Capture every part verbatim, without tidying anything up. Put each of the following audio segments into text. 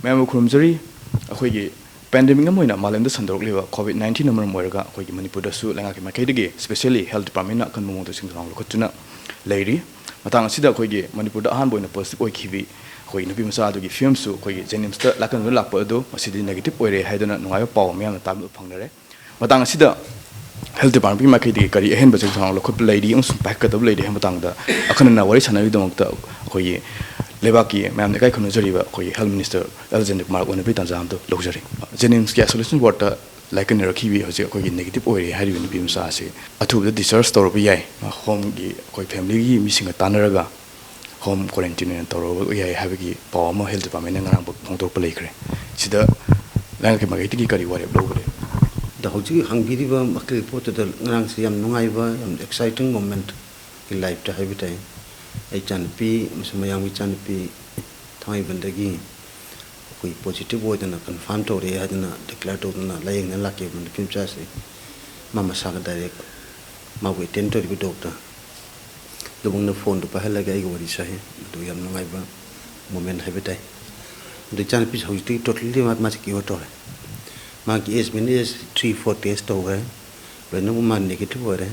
ꯃꯌꯥꯝꯕꯨ ꯈꯨꯔꯨꯝꯖꯔꯤ꯫ ꯑꯩꯈꯣꯏꯒꯤ ꯄꯦꯟꯗꯦꯃꯤꯛ ꯑꯃ ꯑꯣꯏꯅ ꯃꯥꯂꯦꯝꯗ ꯁꯟꯗꯣꯔꯛꯂꯤꯕ ꯀꯣꯚꯤꯗ ꯅꯥꯏꯟꯇꯤꯟꯅ ꯃꯔꯝ ꯑꯣꯏꯔꯒ ꯑꯩꯈꯣꯏꯒꯤ ꯃꯅꯤꯄꯨꯔꯗꯁꯨ ꯂꯩꯉꯥꯛꯀꯤ ꯃꯥꯏꯀꯩꯗꯒꯤ, ꯁ꯭ꯄꯦꯁꯤꯌꯦꯜꯂꯤ ꯍꯦꯜꯊ ꯗꯤꯄꯥꯔꯠꯃꯦꯟꯅ ꯑꯀꯟꯕ ꯃꯑꯣꯡꯗ ꯆꯤꯡ ꯊꯧꯔꯥꯡ ꯂꯧꯈꯠꯇꯨꯅ ꯂꯩꯔꯤ꯫ ꯃꯇꯥꯡ ꯑꯁꯤꯗ ꯑꯩꯈꯣꯏꯒꯤ ꯃꯅꯤꯄꯨꯔꯗ ꯑꯍꯥꯟꯕ ꯑꯣꯏꯅ ꯄꯣꯖꯤꯇꯤꯚ ꯑꯣꯏꯈꯤꯕꯤ ꯑꯩꯈꯣꯏꯒꯤ ꯅꯨꯄꯤ ꯃꯆꯥ ꯑꯗꯨꯒꯤ ꯐꯤꯕꯝꯁꯨ ꯑꯩꯈꯣꯏꯒꯤ ꯖꯦꯅꯤꯝꯁꯇ ꯂꯥꯀꯟꯗꯨꯅ ꯂꯥꯛꯄ ꯑꯗꯨ ꯉꯁꯤꯗꯤ ꯅꯦꯒꯦꯇꯤꯚ ꯑꯣꯏꯔꯦ ꯍꯥꯏꯗꯨꯅ ꯅꯨꯡꯉꯥꯏꯕ ꯄꯥꯎ ꯃꯌꯥꯝꯅ ꯇꯥꯕ ꯐꯪꯅꯔꯦ꯫ ꯃꯇꯥꯡ ꯑꯁꯤꯗ ꯍꯦꯜꯊ ꯗꯤꯄꯥꯔꯠꯃꯦꯟꯒꯤ ꯃꯥꯏꯀꯩꯗꯒꯤ ꯀꯔꯤ ꯑꯍꯦꯟꯕ ꯆꯦ ꯊꯧꯔꯥꯡ ꯂꯧꯈꯠꯄ ꯂꯩꯔꯤ ꯑꯃꯁꯨꯡ ꯄꯥꯏꯈꯠꯀꯗꯕ ꯂꯩꯔꯤ ꯍꯥꯏꯕ ꯃꯇꯥꯡꯗ ꯑꯈꯟꯅꯅ ꯋꯥꯔꯤ ꯁꯥꯟꯅꯕꯒꯤꯗꯃꯛꯇ ꯑꯩꯈꯣꯏꯒꯤ ꯂꯩꯕꯥꯛꯀꯤ ꯃꯌꯥꯝꯅ ꯏꯀꯥꯏ ꯈꯨꯝꯅꯖꯔꯤꯕ ꯑꯩꯈꯣꯏꯒꯤ ꯍꯦꯜꯊ ꯃꯤꯅꯤꯁꯇꯔ ꯑꯦꯜ ꯖꯦꯟꯗ꯭ꯔ ꯀꯨꯃꯥꯔ ꯎꯅꯕꯒꯤ ꯇꯥꯟꯖꯥ ꯑꯃꯗ ꯂꯧꯖꯔꯤ꯫ ꯖꯦꯅꯤꯝꯁꯀꯤ ꯑꯥꯏꯁꯣꯂꯦꯁꯟ ꯋꯥꯔꯗꯇ ꯂꯥꯏꯀꯠꯅꯔꯛꯈꯤꯕ ꯍꯧꯖꯤꯛ ꯑꯩꯈꯣꯏꯒꯤ ꯅꯦꯒꯦꯇꯤꯚ ꯑꯣꯏꯔꯦ ꯍꯥꯏꯔꯤꯕ ꯅꯨꯄꯤ ꯃꯆꯥ ꯑꯁꯤ ꯑꯊꯨꯕꯗ ꯗꯤꯁꯆꯥꯔꯖ ꯇꯧꯔꯕ ꯌꯥꯏ꯫ ꯍꯣꯝꯒꯤ ꯑꯩꯈꯣꯏ ꯐꯦꯃꯤꯂꯤꯒꯤ ꯃꯤꯁꯤꯡꯒ ꯇꯥꯟꯅꯔꯒ ꯍꯣꯝ ꯀ꯭ꯋꯥꯔꯦꯟꯇꯤꯟ ꯑꯣꯏꯅ ꯇꯧꯔꯕ ꯌꯥꯏ ꯍꯥꯏꯕꯒꯤ ꯄꯥꯎ ꯑꯃ ꯍꯦꯜꯊ ꯗꯤꯄꯥꯔꯠꯃꯦꯟꯅ ꯉꯔꯥꯡ ꯐꯣꯡꯗꯣꯔꯛꯄ ꯂꯩꯈ꯭ꯔꯦ꯫ ꯁꯤꯗ ꯂꯩꯉꯥꯛꯀꯤ ꯃꯥꯏꯀꯩꯗꯒꯤ ꯀꯔꯤ ꯋꯥꯔꯦꯞ ꯂꯧꯕ ꯂꯩ? ꯑꯗ ꯍꯧꯖꯤꯛ ꯍꯪꯕꯤꯔꯤꯕ ꯃꯈꯩꯒꯤ ꯄꯣꯠꯇꯨꯗ ꯉꯔꯥꯡꯁꯦ ꯌꯥꯝ ꯅꯨꯡꯉꯥꯏꯕ, ꯌꯥꯝ ꯑꯦꯛꯁꯥꯏꯇꯤꯡ ꯃꯣꯃꯦꯟꯠꯀꯤ ꯂꯥꯏꯐꯇ ꯍꯥꯏꯕ ꯇꯥꯏ꯫ ꯑꯩ ꯏꯆꯥꯅꯨꯄꯤ ꯑꯃꯁꯨꯡ ꯃꯌꯥꯝꯒꯤ ꯏꯆꯥꯅꯨꯄꯤ ꯊꯥꯡꯃꯩꯕꯟꯗꯒꯤ ꯑꯩꯈꯣꯏ ꯄꯣꯖꯤꯇꯤꯚ ꯑꯣꯏꯗꯅ ꯀꯟꯐꯥꯔꯝ ꯇꯧꯔꯛꯑꯦ ꯍꯥꯏꯗꯅ ꯗꯤꯀ꯭ꯂꯦꯌꯔ ꯇꯧꯗꯅ ꯂꯥꯏꯌꯦꯡꯅ ꯂꯥꯛꯈꯤꯕ ꯅꯨꯄꯤ ꯃꯆꯥꯁꯦ ꯃꯥ ꯃꯁꯥꯒ ꯗꯥꯏꯔꯦꯛ ꯃꯥꯕꯨ ꯑꯦꯇꯦꯟ ꯇꯧꯔꯤꯕ ꯗꯣꯛꯇꯔ ꯑꯗꯨꯃꯛꯅ ꯐꯣꯟꯗꯨ ꯄꯥꯏꯍꯜꯂꯒ ꯑꯩꯒ ꯋꯥꯔꯤ ꯁꯥꯏ꯫ ꯑꯗꯨ ꯌꯥꯝ ꯅꯨꯡꯉꯥꯏꯕ ꯃꯣꯃꯦꯟ ꯍꯥꯏꯕ ꯇꯥꯏ꯫ ꯑꯗꯨ ꯏꯆꯥꯅꯨꯄꯤꯁꯦ ꯍꯧꯖꯤꯛꯇꯤ ꯇꯣꯇꯦꯜꯂꯤ ꯃꯥ, ꯃꯥꯁꯦ ꯀ꯭ꯌꯣꯔ ꯇꯧꯔꯦ꯫ ꯃꯥꯒꯤ ꯑꯦꯁ ꯃꯦꯅꯤ ꯑꯦꯁ ꯊ꯭ꯔꯤ ꯐꯣꯔ ꯇꯦꯁ ꯇꯧꯈ꯭ꯔꯦ, ꯂꯣꯏꯅꯃꯛ ꯃꯥ ꯅꯦꯒꯦꯇꯤꯚ ꯑꯣꯏꯔꯦ꯫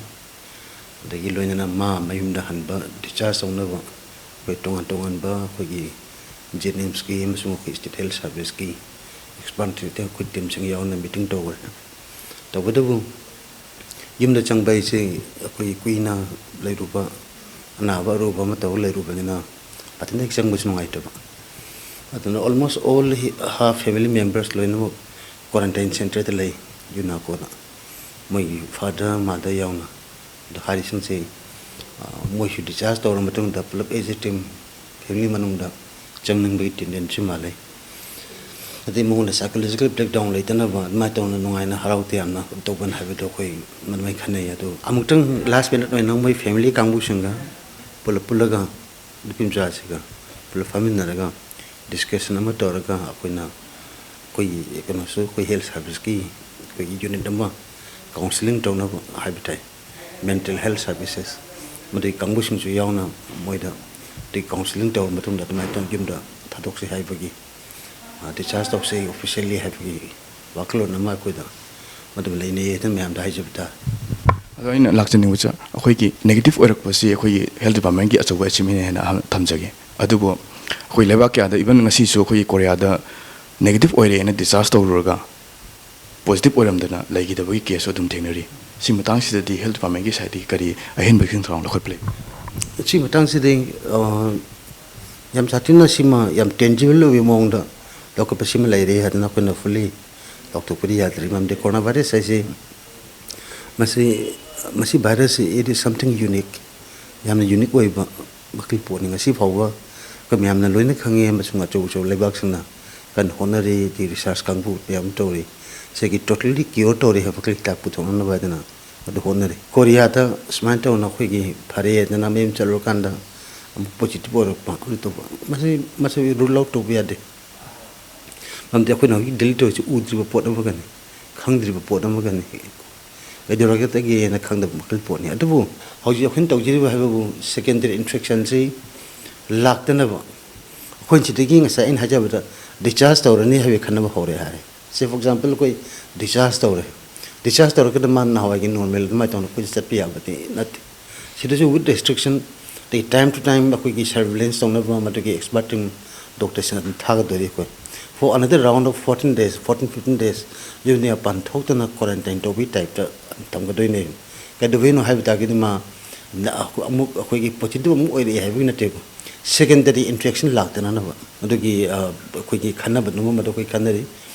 ꯑꯗꯒꯤ ꯂꯣꯏꯅꯅ ꯃꯥ ꯃꯌꯨꯝꯗ ꯍꯟꯕ, ꯗꯤꯁꯆꯥꯔꯖ ꯇꯧꯅꯕ ꯑꯩꯈꯣꯏ ꯇꯣꯉꯥꯟ ꯇꯣꯉꯥꯟꯕ ꯑꯩꯈꯣꯏꯒꯤ ꯖꯦꯅꯤꯝꯁꯀꯤ ꯑꯃꯁꯨꯡ ꯑꯩꯈꯣꯏ ꯁ꯭ꯇꯦꯠ ꯍꯦꯜꯊ ꯁꯥꯔꯚꯤꯁꯀꯤ ꯑꯦꯛꯁꯄꯔꯠ ꯑꯩꯈꯣꯏ ꯇꯤꯝꯁꯤꯡ ꯌꯥꯎꯅ ꯃꯤꯇꯤꯡ ꯇꯧꯈ꯭ꯔꯦ꯫ ꯇꯧꯕꯇꯕꯨ ꯌꯨꯝꯗ ꯆꯪꯕ ꯍꯥꯏꯁꯦ ꯑꯩꯈꯣꯏ ꯀꯨꯏꯅ ꯂꯩꯔꯨꯕ ꯑꯅꯥꯕ ꯑꯔꯨꯕ ꯑꯃ ꯇꯧꯔ ꯂꯩꯔꯨꯕꯅꯤꯅ ꯃꯊꯟꯇ ꯍꯦꯛ ꯆꯪꯕꯁꯨ ꯅꯨꯡꯉꯥꯏꯇꯕ꯫ ꯑꯗꯨꯅ almost all her family members ꯂꯣꯏꯅꯃꯛ ꯀ꯭ꯋꯥꯔꯦꯟꯇꯥꯏꯟ ꯁꯦꯟꯇꯔꯗ ꯂꯩ, ꯌꯨꯅꯥꯀꯣꯗ꯫ ꯃꯣꯏꯒꯤ ꯐꯥꯗꯔ, ꯃꯥꯗꯔ ꯌꯥꯎꯅ꯫ ꯑꯗꯣ ꯍꯥꯏꯔꯤꯁꯤꯡꯁꯦ, ꯑ, ꯃꯣꯏꯁꯨ ꯗꯤꯁꯆꯥꯔꯖ ꯇꯧꯔ ꯃꯇꯨꯡꯗ ꯄꯨꯂꯞ as a team family ꯃꯅꯨꯡꯗ ꯆꯪꯅꯤꯡꯕꯒꯤ ꯇꯦꯟꯗꯦꯟꯁꯤ ꯃꯥꯜꯂꯦ꯫ ꯑꯗꯩ ꯃꯉꯣꯟꯗ psychological breakdown ꯂꯩꯇꯅꯕ ꯑꯗꯨꯃꯥꯏꯅ ꯇꯧꯅ ꯅꯨꯡꯉꯥꯏꯅ ꯍꯔꯥꯎ ꯇꯌꯥꯝꯅ ꯇꯧꯕꯅ ꯍꯥꯏꯕꯗꯣ ꯑꯩꯈꯣꯏ ꯑꯗꯨꯃꯥꯏꯅ ꯈꯟꯅꯩ꯫ ꯑꯗꯣ ꯑꯃꯨꯛꯇꯪ last minute ꯑꯣꯏꯅ ꯃꯣꯏ family ꯀꯥꯡꯕꯨꯁꯤꯡꯒ ꯄꯨꯂꯞ ꯄꯨꯜꯂꯒ ꯅꯨꯄꯤ ꯃꯆꯥꯁꯤꯒ ꯄꯨꯂꯞ ꯐꯝꯃꯤꯟꯅꯔꯒ discussion ꯑꯃ ꯇꯧꯔꯒ ꯑꯩꯈꯣꯏꯅ ꯑꯩꯈꯣꯏꯒꯤ ꯀꯩꯅꯣꯁꯨ ꯑꯩꯈꯣꯏ ꯍꯦꯜꯊ ꯁꯥꯔꯚꯤꯁꯀꯤ ꯑꯩꯈꯣꯏꯒꯤ ꯌꯨꯅꯤꯠ ꯑꯃ ꯀꯥꯎꯟꯁꯤꯂꯤꯡ ꯇꯧꯅꯕ ꯍꯥꯏꯕ ꯇꯥꯏ, ꯃꯦꯟꯇꯦꯜ ꯍꯦꯜꯊ ꯁꯥꯔꯚꯤꯁꯦꯁ ꯃꯗꯨꯒꯤ ꯀꯥꯡꯕꯨꯁꯤꯡꯁꯨ ꯌꯥꯎꯅ ꯃꯣꯏꯗ ꯑꯗꯨꯒꯤ ꯀꯥꯎꯟꯁꯤꯂꯤꯡ ꯇꯧꯔꯕ ꯃꯇꯨꯡꯗ ꯑꯗꯨꯃꯥꯏꯅ ꯇꯧꯅ ꯌꯨꯝꯗ ꯊꯥꯗꯣꯛꯁꯤ ꯍꯥꯏꯕꯒꯤ ꯗꯤꯁꯆꯥꯔꯖ ꯇꯧꯁꯦ ꯑꯣꯐꯤꯁꯤꯌꯦꯜꯂꯤ ꯍꯥꯏꯕꯒꯤ ꯋꯥꯈꯜꯂꯣꯟ ꯑꯃ ꯑꯩꯈꯣꯏꯗ ꯃꯗꯨꯝ ꯂꯩꯅꯩ ꯍꯥꯏꯅ ꯃꯌꯥꯝꯗ ꯍꯥꯏꯖꯕ ꯇꯥꯔꯦ꯫ ꯑꯗꯣ ꯑꯩꯅ ꯂꯥꯛꯆꯅꯤꯡꯕꯁꯦ, ꯑꯩꯈꯣꯏꯒꯤ ꯅꯦꯒꯦꯇꯤꯚ ꯑꯣꯏꯔꯛꯄꯁꯤ ꯑꯩꯈꯣꯏꯒꯤ ꯍꯦꯜꯊ ꯗꯤꯄꯥꯔꯠꯃꯦꯟꯒꯤ ꯑꯆꯧꯕ ꯑꯦꯆꯤꯞꯃꯦꯟ ꯍꯥꯏꯅ ꯑꯍꯥꯟꯕ ꯊꯝꯖꯒꯦ꯫ ꯑꯗꯨꯕꯨ ꯑꯩꯈꯣꯏ ꯂꯩꯕꯥꯛ ꯀꯌꯥꯗ, ꯏꯚꯟ ꯉꯁꯤꯁꯨ ꯑꯩꯈꯣꯏꯒꯤ ꯀꯣꯔꯤꯌꯥꯗ ꯅꯦꯒꯦꯇꯤꯚ ꯑꯣꯏꯔꯦꯅ ꯗꯤꯁꯆꯥꯔꯖ ꯇꯧꯔꯨꯔꯒ ꯄꯣꯖꯤꯇꯤꯚ ꯑꯣꯏꯔꯝꯗꯅ ꯂꯩꯈꯤꯗꯕꯒꯤ ꯀꯦꯁꯁꯨ ꯑꯗꯨꯝ ꯊꯦꯡꯅꯔꯤ꯫ ꯁꯤ ꯃꯇꯥꯡꯁꯤꯗꯗꯤ ꯍꯦꯜꯊ ꯗꯤꯄꯥꯔꯠꯃꯦꯟꯒꯤ ꯁꯥꯏꯠꯇꯒꯤ ꯀꯔꯤ ꯑꯍꯦꯟꯕ ꯊꯧꯔꯥꯡ ꯂꯧꯈꯠꯄ ꯂꯩ? ꯁꯤ ꯃꯇꯥꯡꯁꯤꯗꯤ, ꯑ, ꯌꯥꯝ ꯁꯥꯊꯤꯅ ꯁꯤꯃ ꯌꯥꯝ ꯇꯦꯟꯖꯤꯕꯜ ꯑꯣꯏꯕ ꯃꯑꯣꯡꯗ ꯂꯧꯈꯠꯄꯁꯤꯃ ꯂꯩꯔꯦ ꯍꯥꯏꯗꯅ ꯑꯩꯈꯣꯏꯅ ꯐꯨꯜꯂꯤ ꯂꯥꯎꯊꯣꯛꯄꯗꯤ ꯌꯥꯗ꯭ꯔꯤ꯫ ꯃꯔꯝꯗꯤ ꯀꯣꯔꯣꯅꯥ ꯚꯥꯏꯔꯁ ꯍꯥꯏꯁꯤ, ꯃꯁꯤ, ꯃꯁꯤ ꯚꯥꯏꯔꯁꯁꯤ, it is something unique, ꯌꯥꯝꯅ ꯌꯨꯅꯤꯛ ꯑꯣꯏꯕ ꯃꯈꯜ ꯄꯣꯠꯅꯤ꯫ ꯉꯁꯤ ꯐꯥꯎꯕ ꯑꯩꯈꯣꯏ ꯃꯌꯥꯝꯅ ꯂꯣꯏꯅ ꯈꯪꯉꯤ ꯑꯃꯁꯨꯡ ꯑꯆꯧ ꯑꯆꯧꯕ ꯂꯩꯕꯥꯛꯁꯤꯡꯅ ꯀꯟꯅ ꯍꯣꯠꯅꯔꯤ, ꯗꯤ ꯔꯤꯁꯔꯁ ꯀꯥꯡꯕꯨ ꯃꯌꯥꯝ ꯇꯧꯔꯤ꯫ ꯁꯤꯒꯤ ꯇꯣꯇꯦꯜꯂꯤ ꯀ꯭ꯌꯣꯔ ꯇꯧꯔꯦ ꯍꯥꯏꯕ ꯃꯈꯜꯒꯤ ꯇꯥꯏꯞ ꯄꯨꯊꯣꯛꯅꯅꯕ ꯍꯥꯏꯗꯅ ꯑꯗꯨ ꯍꯣꯠꯅꯔꯤ꯫ ꯀꯣꯔꯤꯌꯥꯗ ꯁꯨꯃꯥꯏꯅ ꯇꯧꯅ ꯑꯩꯈꯣꯏꯒꯤ ꯐꯔꯦ ꯍꯥꯏꯗꯅ ꯃꯌꯨꯝ ꯆꯠꯂꯨꯔꯀꯥꯟꯗ ꯑꯃꯨꯛ ꯄꯣꯖꯤꯇꯤꯚ ꯑꯣꯏꯔꯛꯄ, ꯑꯗꯨ ꯇꯧꯕ, ꯃꯁꯤ, ꯃꯁꯤ ꯔꯨꯜ ꯑꯥꯎꯠ ꯇꯧꯕ ꯌꯥꯗꯦ꯫ ꯃꯔꯝꯗꯤ ꯑꯩꯈꯣꯏꯅ ꯍꯧꯖꯤꯛ ꯗꯤꯜ ꯇꯧꯔꯤꯁꯤ ꯎꯗ꯭ꯔꯤꯕ ꯄꯣꯠ ꯑꯃꯒꯅꯤ, ꯈꯪꯗ꯭ꯔꯤꯕ ꯄꯣꯠ ꯑꯃꯒꯅꯤ꯫ ꯀꯩꯗꯧꯔꯒꯦꯅ ꯈꯪꯗꯕ ꯃꯈꯜ ꯄꯣꯠꯅꯤ꯫ ꯑꯗꯨꯕꯨ ꯍꯧꯖꯤꯛ ꯑꯩꯈꯣꯏꯅ ꯇꯧꯖꯔꯤꯕ ꯍꯥꯏꯕꯕꯨ ꯁꯦꯀꯦꯟꯗꯔꯤ ꯏꯟꯐꯦꯛꯁꯟꯁꯤ ꯂꯥꯛꯇꯅꯕ, ꯑꯩꯈꯣꯏꯅ ꯁꯤꯗꯒꯤ ꯉꯁꯥꯏ ꯑꯩꯅ ꯍꯥꯏꯖꯕꯗ ꯗꯤꯁꯆꯥꯔꯖ ꯇꯧꯔꯅꯤ ꯍꯥꯏꯕꯒꯤ ꯈꯟꯅꯕ ꯍꯧꯔꯦ ꯍꯥꯏꯔꯦ꯫ ꯁꯦ, ꯐꯣꯔ ꯑꯦꯛꯖꯥꯝꯄꯜ, ꯑꯩꯈꯣꯏ ꯗꯤꯁꯆꯥꯔꯖ ꯇꯧꯔꯦ꯫ ꯗꯤꯁꯆꯥꯔꯖ ꯇꯧꯔꯒꯅ ꯃꯥ ꯅꯍꯥꯟꯋꯥꯏꯒꯤ ꯅꯣꯔꯃꯦꯜ ꯑꯗꯨꯃꯥꯏꯅ ꯇꯧꯅ ꯑꯩꯈꯣꯏꯁꯨ ꯆꯠꯄ ꯌꯥꯕꯗꯤ ꯅꯠꯇꯦ꯫ ꯁꯤꯗꯁꯨ ꯋꯤꯠ ꯔꯦꯁꯇ꯭ꯔꯤꯛꯁꯟ, ꯑꯗꯩ ꯇꯥꯏꯝ ꯇꯨ ꯇꯥꯏꯝ ꯑꯩꯈꯣꯏꯒꯤ ꯁꯔꯚꯤꯂꯦꯟꯁ ꯇꯧꯅꯕ ꯃꯗꯨꯒꯤ ꯑꯦꯛꯁꯄꯔꯠ ꯇꯤꯝ ꯗꯣꯛꯇꯔꯁꯤꯡ ꯑꯗꯨꯝ ꯊꯥꯒꯗꯣꯔꯤ ꯑꯩꯈꯣꯏ꯫ For another round of fourteen days, fourteen, fifteen days, ꯌꯨꯝꯗ ꯃꯄꯥꯟ ꯊꯣꯛꯇꯅ ꯀ꯭ꯋꯥꯔꯦꯟꯇꯥꯏꯟ ꯇꯧꯕꯒꯤ ꯇꯥꯏꯞꯇ ꯊꯝꯒꯗꯣꯏꯅꯦ꯫ ꯀꯩꯗꯧꯕꯩꯅꯣ ꯍꯥꯏꯕ ꯇꯥꯔꯒꯗꯤ ꯃꯥ ꯑꯃꯨꯛ ꯑꯩꯈꯣꯏꯒꯤ ꯄꯣꯖꯤꯇꯤꯚ ꯑꯃꯨꯛ ꯑꯣꯏꯔꯛꯑꯦ ꯍꯥꯏꯕꯒꯤ ꯅꯠꯇꯦꯀꯣ, ꯁꯦꯀꯦꯟꯗꯔꯤ ꯏꯟꯐꯦꯛꯁꯟ ꯂꯥꯛꯇꯅꯅꯕ ꯑꯗꯨꯒꯤ, ꯑ, ꯑꯩꯈꯣꯏꯒꯤ ꯈꯟꯅꯕ ꯑꯗꯨꯒꯨꯝꯕꯗꯣ ꯑꯩꯈꯣꯏ ꯈꯟꯅꯔꯤ꯫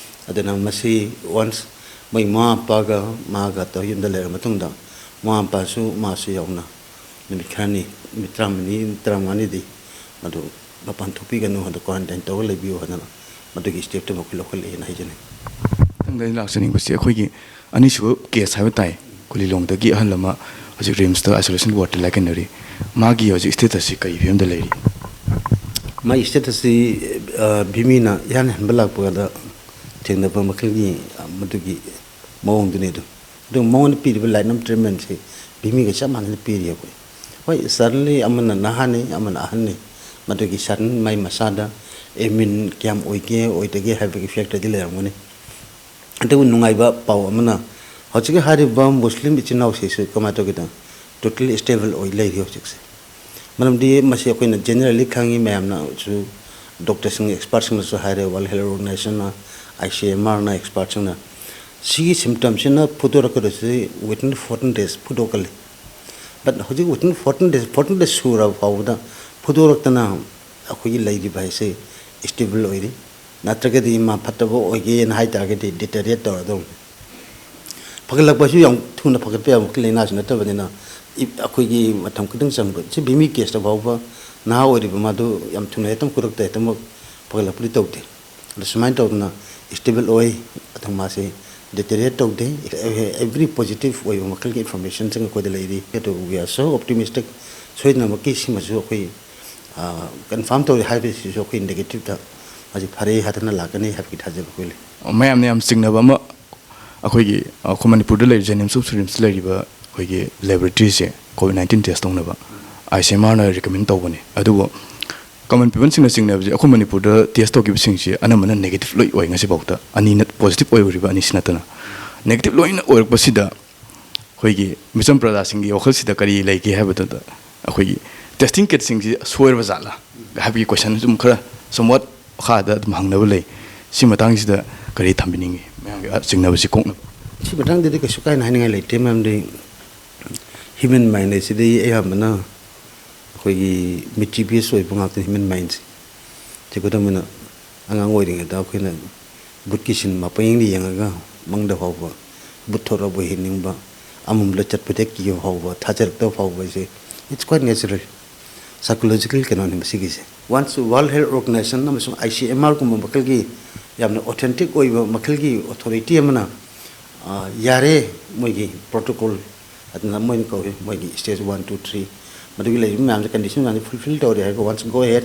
ꯑꯗꯨꯅ ꯃꯁꯤ ꯋꯥꯟꯁ ꯃꯣꯏ ꯃꯃꯥ ꯃꯄꯥꯒ ꯃꯥꯒ ꯇꯧꯔ ꯌꯨꯝꯗ ꯂꯩꯔ ꯃꯇꯨꯡꯗ ꯃꯃꯥ ꯃꯄꯥꯁꯨ ꯃꯥꯁꯨ ꯌꯥꯎꯅ ꯅꯨꯃꯤꯠ ꯈꯔꯅꯤ, ꯅꯨꯃꯤꯠ ꯇꯔꯥꯃꯔꯤ, ꯇꯔꯥꯃꯉꯥꯅꯤꯗꯤ ꯃꯗꯨ ꯃꯄꯥꯟ ꯊꯣꯛꯄꯤꯒꯅꯨ, ꯑꯗꯨ ꯀ꯭ꯋꯥꯔꯦꯟꯇꯥꯏꯟ ꯇꯧꯔꯒ ꯂꯩꯕꯤꯌꯨ ꯍꯥꯏꯗꯅ ꯃꯗꯨꯒꯤ ꯁ꯭ꯇꯦꯞꯇꯨꯃ ꯑꯩꯈꯣꯏ ꯂꯧꯈꯠꯂꯛꯑꯦꯅ ꯍꯥꯏꯖꯅꯤꯡꯏ꯫ ꯃꯊꯪꯗ ꯑꯩꯅ ꯂꯥꯛꯆꯅꯤꯡꯕꯁꯤ ꯑꯩꯈꯣꯏꯒꯤ ꯑꯅꯤꯁꯨꯕ ꯀꯦꯁ ꯍꯥꯏꯕ ꯇꯥꯏ, ꯀꯨꯂꯤꯂꯣꯡꯗꯒꯤ ꯑꯍꯜ ꯑꯃ ꯍꯧꯖꯤꯛ ꯔꯤꯝꯁꯇ ꯑꯥꯏꯁꯣꯂꯦꯁꯟ ꯋꯥꯔꯗꯇ ꯂꯥꯏꯀꯠꯅꯔꯤ꯫ ꯃꯥꯒꯤ ꯍꯧꯖꯤꯛ ꯁ꯭ꯇꯦꯇꯁꯁꯤ ꯀꯔꯤ ꯐꯤꯕꯝꯗ ꯂꯩꯔꯤ? ꯃꯥꯒꯤ ꯁ꯭ꯇꯦꯇꯁꯁꯤ, ꯑ, ꯚꯤꯃꯤꯅ ꯏꯍꯥꯟ ꯍꯥꯟꯕ ꯂꯥꯛꯄꯗ ꯊꯦꯡꯅꯕ ꯃꯈꯜꯒꯤ, ꯑ, ꯃꯗꯨꯒꯤ ꯃꯑꯣꯡꯗꯨꯅꯤ ꯑꯗꯨ꯫ ꯑꯗꯨ ꯃꯉꯣꯟꯗ ꯄꯤꯔꯤꯕ ꯂꯥꯏꯠ ꯑꯣꯐ ꯇ꯭ꯔꯤꯠꯃꯦꯟꯁꯤ ꯚꯤꯃꯤꯒ ꯆꯞ ꯃꯥꯟꯅꯅ ꯄꯤꯔꯤ ꯑꯩꯈꯣꯏ꯫ ꯍꯣꯏ, ꯁꯔꯟꯂꯤ ꯑꯃꯅ ꯅꯍꯥꯅꯤ, ꯑꯃꯅ ꯑꯍꯟꯅꯤ, ꯃꯗꯨꯒꯤ ꯁꯔꯟ ꯃꯥꯏ ꯃꯁꯥꯗ ꯑꯦꯃꯤꯟ ꯀꯌꯥꯝ ꯑꯣꯏꯒꯦ ꯑꯣꯏꯗꯒꯦ ꯍꯥꯏꯕꯒꯤ ꯐꯦꯛꯇꯔꯗꯤ ꯂꯩꯔꯝꯒꯅꯤ꯫ ꯑꯗꯨꯕꯨ ꯅꯨꯡꯉꯥꯏꯕ ꯄꯥꯎ ꯑꯃꯅ, ꯍꯧꯖꯤꯛꯀꯤ ꯍꯥꯏꯔꯤꯕ ꯃꯨꯁꯂꯤꯝ ꯏꯆꯤꯟ ꯏꯅꯥꯎꯁꯤꯁꯨ ꯀꯃꯥꯏꯅ ꯇꯧꯒꯦꯗ, ꯇꯣꯇꯦꯜꯂꯤ ꯁ꯭ꯇꯦꯕꯜ ꯑꯣꯏ ꯂꯩꯔꯤ ꯍꯧꯖꯤꯛꯁꯦ꯫ ꯃꯔꯝꯗꯤ ꯃꯁꯤ ꯑꯩꯈꯣꯏꯅ ꯖꯦꯅꯔꯦꯜꯂꯤ ꯈꯪꯉꯤ, ꯃꯌꯥꯝꯅꯁꯨ, ꯗꯣꯛꯇꯔꯁꯤꯡ, ꯑꯦꯛꯁꯄꯥꯔꯠꯁꯤꯡꯅꯁꯨ ꯍꯥꯏꯔꯦ, world health ꯑꯣꯔꯒꯅꯥꯏꯖꯦꯁꯟꯅ, I C M ꯑꯥꯔꯅ, ꯑꯦꯛꯁꯄꯥꯔꯠꯁꯤꯡꯅ ꯁꯤꯒꯤ ꯁꯤꯝꯇꯝꯁꯤꯅ ꯐꯨꯗꯣꯔꯛꯀꯗꯣꯏꯁꯤ within fourteen days ꯐꯨꯗꯣꯛꯀꯜꯂꯤ꯫ But ꯍꯧꯖꯤꯛ within fourteen days, fourteen days ꯁꯨꯔꯕ ꯐꯥꯎꯕꯗ ꯐꯨꯗꯣꯔꯛꯇꯅ ꯑꯩꯈꯣꯏꯒꯤ ꯂꯩꯔꯤꯕ ꯍꯥꯏꯁꯦ ꯁ꯭ꯇꯦꯕꯜ ꯑꯣꯏꯔꯤ꯫ ꯅꯠꯇ꯭ꯔꯒꯗꯤ ꯃꯥ ꯐꯠꯇꯕ ꯑꯣꯏꯒꯦꯅ ꯍꯥꯏ ꯇꯥꯔꯒꯗꯤ ꯗꯤꯇꯦꯔꯤꯌꯦꯠ ꯇꯧꯔꯗꯧꯅꯤ꯫ ꯐꯒꯠꯂꯛꯄꯁꯨ ꯌꯥꯝ ꯊꯨꯅ ꯐꯒꯠꯄ ꯌꯥꯕ ꯂꯥꯏꯅꯥꯁꯨ ꯅꯠꯇꯕꯅꯤꯅ, ꯏ-, ꯑꯩꯈꯣꯏꯒꯤ ꯃꯇꯝ ꯈꯤꯇꯪ ꯆꯪꯕ, ꯁꯤ ꯕꯤꯃꯤ ꯀꯦꯁꯇ ꯐꯥꯎꯕ ꯅꯍꯥ ꯑꯣꯏꯔꯤꯕ ꯃꯥꯗꯨ ꯌꯥꯝ ꯊꯨꯅ ꯍꯦꯛꯇ ꯈꯨꯗꯛꯇ ꯍꯦꯛꯇꯃꯛ ꯐꯒꯠꯂꯛꯄꯗꯤ ꯇꯧꯗꯦ꯫ ꯑꯗꯣ ꯁꯨꯃꯥꯏꯅ ꯇꯧꯗꯅ ꯁ꯭ꯇꯦꯕꯜ ꯑꯣꯏ, ꯑꯗꯨ ꯃꯥꯁꯦ ꯗꯤꯇꯦꯔꯤꯌꯦꯠ ꯇꯧꯗꯦ꯫ ꯑꯦꯚ꯭ꯔꯤ ꯄꯣꯖꯤꯇꯤꯚ ꯑꯣꯏꯕ ꯃꯈꯜꯒꯤ ꯏꯟꯐꯣꯔꯃꯦꯁꯟꯁꯤꯡ ꯑꯩꯈꯣꯏꯗ ꯂꯩꯔꯤ꯫ ꯑꯗꯨ we are so optimistic, ꯁꯣꯏꯗꯅꯃꯛꯀꯤ ꯁꯤꯃꯁꯨ ꯑꯩꯈꯣꯏ, ꯑ, ꯀꯟꯐꯥꯔꯝ ꯇꯧꯔꯦ ꯍꯥꯏꯕꯁꯤꯁꯨ ꯑꯩꯈꯣꯏ ꯅꯦꯒꯦꯇꯤꯞꯇ ꯃꯁꯤ ꯐꯔꯦ ꯍꯥꯏꯗꯅ ꯂꯥꯛꯀꯅꯤ ꯍꯥꯏꯕꯒꯤ ꯊꯥꯖꯕ ꯑꯩꯈꯣꯏ ꯂꯩ꯫ ꯃꯌꯥꯝꯅ ꯌꯥꯝ ꯆꯤꯡꯅꯕ ꯑꯃ, ꯑꯩꯈꯣꯏꯒꯤ, ꯑ, ꯑꯩꯈꯣꯏ ꯃꯅꯤꯄꯨꯔꯗ ꯂꯩꯔꯤꯕ JNIMS of Shrimsꯇ ꯂꯩꯔꯤꯕ ꯑꯩꯈꯣꯏꯒꯤ ꯂꯦꯕꯣꯔꯦꯇꯔꯤꯁꯦ COVID nineteen test ꯇꯧꯅꯕ ICMRꯅ recommend ꯇꯧꯕꯅꯤ꯫ ꯑꯗꯨꯕꯨ ꯀꯃꯟ ꯄꯤꯄꯜꯁꯤꯡꯅ ꯆꯤꯡꯅꯕꯁꯦ, ꯑꯩꯈꯣꯏ ꯃꯅꯤꯄꯨꯔꯗ ꯇꯦꯁ ꯇꯧꯈꯤꯕꯁꯤꯡꯁꯤ ꯑꯅꯝꯕꯅ ꯅꯦꯒꯦꯇꯤꯚ ꯂꯣꯏ ꯑꯣꯏ ꯉꯁꯤꯐꯥꯎꯗ꯫ ꯑꯅꯤ ꯅꯠ-, ꯄꯣꯖꯤꯇꯤꯚ ꯑꯣꯏꯔꯤꯕ ꯑꯅꯤꯁꯤ ꯅꯠꯇꯅ꯫ ꯅꯦꯒꯦꯇꯤꯚ ꯂꯣꯏꯅ ꯑꯣꯏꯔꯛꯄꯁꯤꯗ ꯑꯩꯈꯣꯏꯒꯤ ꯃꯤꯆꯝ ꯄ꯭ꯔꯖꯥꯁꯤꯡꯒꯤ ꯋꯥꯈꯜꯁꯤꯗ ꯀꯔꯤ ꯂꯩꯒꯦ ꯍꯥꯏꯕꯗꯨꯗ, ꯑꯩꯈꯣꯏꯒꯤ ꯇꯦꯁꯇꯤꯡ ꯀꯤꯠꯁꯤꯡꯁꯤ ꯁꯣꯏꯔꯕ ꯖꯥꯠꯂꯥ ꯍꯥꯏꯕꯒꯤ ꯀꯣꯏꯁꯟ ꯁꯨꯝ ꯈꯔ ꯁꯝꯋꯥꯠ ꯃꯈꯥꯗ ꯑꯗꯨꯝ ꯍꯪꯅꯕ ꯂꯩ꯫ ꯁꯤ ꯃꯇꯥꯡꯁꯤꯗ ꯀꯔꯤ ꯊꯝꯕꯤꯅꯤꯡꯉꯤ, ꯃꯌꯥꯝꯒꯤ ꯆꯤꯡꯅꯕꯁꯤ ꯀꯣꯛꯅꯕ? ꯁꯤ ꯃꯇꯥꯡꯗꯗꯤ ꯀꯩꯁꯨ ꯀꯥꯏꯅ ꯍꯥꯏꯅꯤꯡꯉꯥꯏ ꯂꯩꯇꯦ, ꯃꯔꯝꯗꯤ ꯍ꯭ꯌꯨꯃꯦꯟ ꯃꯥꯏꯟ ꯍꯥꯏꯁꯤꯗꯤ ꯑꯌꯥꯝꯕꯅ ꯑꯩꯈꯣꯏꯒꯤ ꯃꯤꯁꯆꯤꯚꯤꯌꯁ ꯑꯣꯏꯕ ꯉꯥꯛꯇꯅꯤ, ꯍ꯭ꯌꯨꯃꯦꯟ ꯃꯥꯏꯟꯁꯦ꯫ ꯁꯤ ꯈꯨꯗꯝ ꯑꯣꯏꯅ, ꯑꯉꯥꯡ ꯑꯣꯏꯔꯤꯉꯩꯗ ꯑꯩꯈꯣꯏꯅ ꯚꯨꯠꯀꯤ ꯁꯤꯅꯦꯃꯥ ꯄꯪꯌꯦꯡꯗ ꯌꯦꯡꯉꯒ ꯃꯪꯗ ꯐꯥꯎꯕ ꯚꯨꯠ ꯊꯣꯛꯂꯛꯑꯕ ꯍꯦꯟꯅꯤꯡꯕ, ꯑꯃꯝꯕꯗ ꯆꯠꯄꯗ ꯀꯤꯕ ꯐꯥꯎꯕ, ꯊꯥꯖꯔꯛꯇꯕ ꯐꯥꯎꯕ ꯍꯥꯏꯁꯦ, it's quite natural, psychological ꯀꯩꯅꯣꯅꯤ ꯃꯁꯤꯒꯤꯁꯦ꯫ Once World Health Organization ꯑꯃꯁꯨꯡ ICMRꯒꯨꯝꯕ ꯃꯈꯜꯒꯤ ꯌꯥꯝꯅ authentic ꯑꯣꯏꯕ ꯃꯈꯜꯒꯤ ꯑꯣꯊꯣꯔꯤꯇꯤ ꯑꯃꯅ, ꯑ, ꯌꯥꯔꯦ, ꯃꯣꯏꯒꯤ protocol ꯑꯗꯨꯅ ꯃꯣꯏꯅ ꯀꯧꯏ, ꯃꯣꯏꯒꯤ stage one, two, three, ꯃꯗꯨꯒꯤ ꯂꯩꯔꯤꯕ ꯃꯌꯥꯝꯁꯦ, ꯀꯟꯗꯤꯁꯟ ꯃꯌꯥꯝꯁꯦ ꯐꯨꯜꯐꯤꯜ ꯇꯧꯔꯦ ꯍꯥꯏꯔꯒ, once go ahead,